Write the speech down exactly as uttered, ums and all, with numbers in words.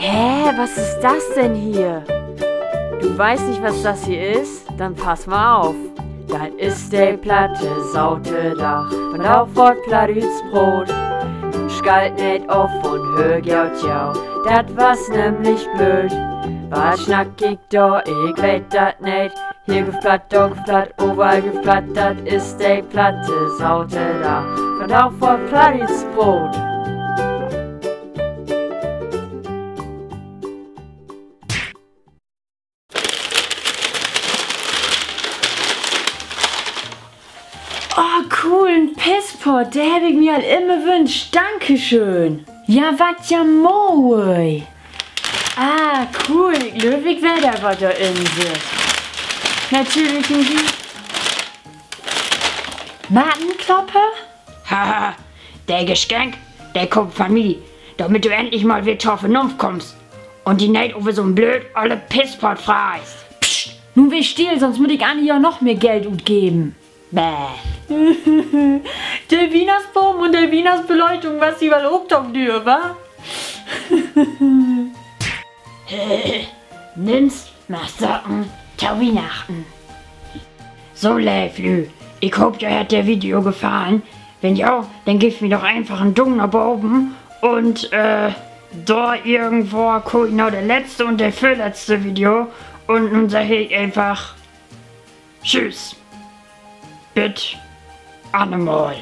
Hä, was ist das denn hier? Du weißt nicht, was das hier ist? Dann pass mal auf. Dat is de platte Saterdag, vandaag word Plattdüütsch proot. Nu schalt neet of un höör gaut to, dat was nämlich blööd. Wat snack ik dor, ik weet dat neet. Hier gifft Platt, dor gifft Platt, overall gifft Platt, dat is de platte Saterdag, vandaag word Plattdüütsch proot. Oh, cool, en Pisspott, de heff ik mi al immer wünscht. Dankeschön. Ja, wat ja moi. Ah, cool, ik glööv, ik weet al, wat dor in sitt. Natürlich en Mattenklopper. Haha, de Geschenk, de kummt van mi, dormit du endlich mal weer to Vernunft kummst un di neet över so'n blööd olle Pisspott freist. Psst, nu weer still, sonst mutt ik Anni ja noch mehr Geld utgeven. Bäh. De Wiehnachtsboom un de Wiehnachtsbeleuchtung was di woll ok to düer, wa? Nüms, maak Socken to Wiehnachten. So, leev Lüüd, ik hoop, jo hett de Video gefallen. Wenn ja, denn geevt mi doch eenfach en Duum na boven un, äh, dor irgendwo kummt nu de letzte un de vörletzte Video. Un nu segg ik eenfach Tschüss. Bit annermal.